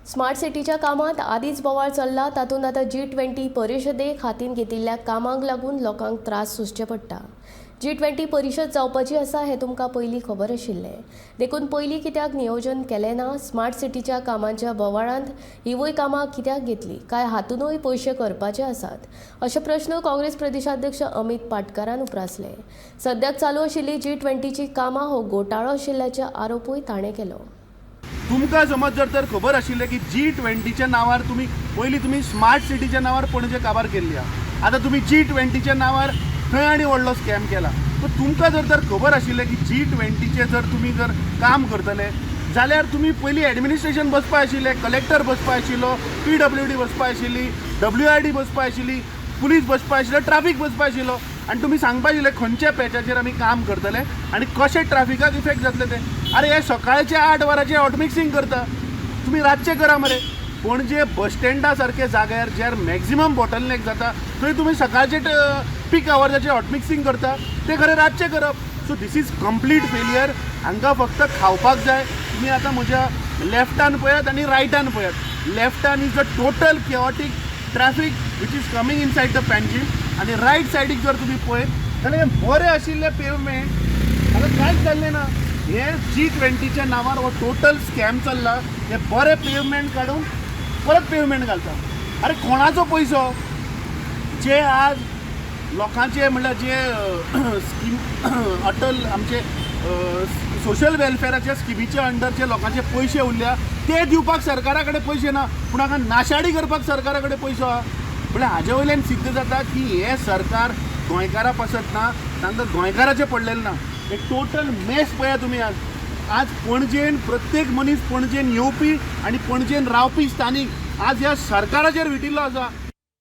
Smart सिटीच्या कामांत आदींच बोवाळ चल्ला, तातूंत आतां जी 20 परिशदेक हातीन घेतिल्ल्या कामांक लागून लोकांक त्रास सोंसचे पडटा. जी 20 परिशद जावपाची आसा हें तुमकां पयलीं खबर आशिल्लें, देखून पयलीं कित्याक नियोजन केलें ना? स्मार्ट सिटीच्या कामांच्या बोवाळांत हिवूय कामां कित्याक घेतली? काय हातूनय पयशे करपाचे आसात, अशे प्रश्न काँग्रेस प्रदेशाध्यक्ष अमित पाटकारान उप्रासले. सद्याक चालू आशिल्ली जी 20ची कामां हो घोटाळो आशिल्ल्याचो आरोपूय ताणें केलो. तुमकां समज जर तर खबर आशिल्लें की जी 20च्या नांवार तुमी पयलीं तुमी स्मार्ट सिटीच्या नांवार पणजे काबार केल्ली आहा, आतां तुमी जी 20च्या नांवार थंय आनी व्हडलो स्कॅम केला. सो तुमकां जर तर खबर आशिल्लें की जी 20चें जर तुमी जर काम करतले जाल्यार तुमी पयलीं एडमिनिस्ट्रेशन बसपा आशिल्लें, कलेक्टर बसपा आशिल्लो, पीडब्ल्यूडी बसपा आशिल्ली, डब्ल्यूआयडी बसपा आशिल्ली, पुलीस बसपा आशिल्लो, ट्राफीक बसपा आशिल्लो आनी तुमी सांगपा आशिल्लें खंयच्या पॅचाचेर आमी काम करतले आनी कशें ट्राफिकाक इफेक्ट जातले ते. अरे, हे सकाळचे 8 वरांचेर हॉटमिक्सिंग करता, तुमी रातचें करा मरे. पणजे बस स्टँडा सारके जाग्यार ज्यार मॅक्झिमम बॉटलनेक जाता थंय तुमी सकाळचे पीक आवर्साचेर हॉटमिक्सिंग करता, ते खरें रातचें करप. So this is complete failure. हांकां फक्त खावपाक जाय. तुमी आतां म्हज्या लेफ्टान पळयात आनी रायटान पळयात. लेफ्टान is a total chaotic traffic which is coming inside the Panjim आनी रायट सायडीक जर तुमी पळयत जाल्यार हें बरें आशिल्लें पेवमेंट आतां कांयच जाल्लें ना. हे जी 20च्या नांवार हो टोटल स्कॅम चल्ला. हे बरे पेवमेंट काडून परत पेवमेंट घालता. अरे, कोणाचो पयसो जे आज लोकांचे, म्हणल्यार जे स्कीम अटल आमचे सोशल वेलफेराच्या स्किमीच्या अंडर जे लोकांचे पयशे उरल्या ते दिवपाक सरकारा कडेन पयशे ना, पूण हांगा नाशाडी करपाक सरकारा कडेन पयसो आहा. म्हणल्यार हाजे वयल्यान सिद्ध जाता की हें सरकार गोंयकारा पासत ना, तांकां गोंयकाराचें पडलेलें ना. एक टोटल मेस पळया तुमी आज. आज पणजेन प्रत्येक मनीस, पणजेन येवपी आनी पणजेन रावपी स्थानीक आज ह्या सरकाराचेर विटिल्लो आसा.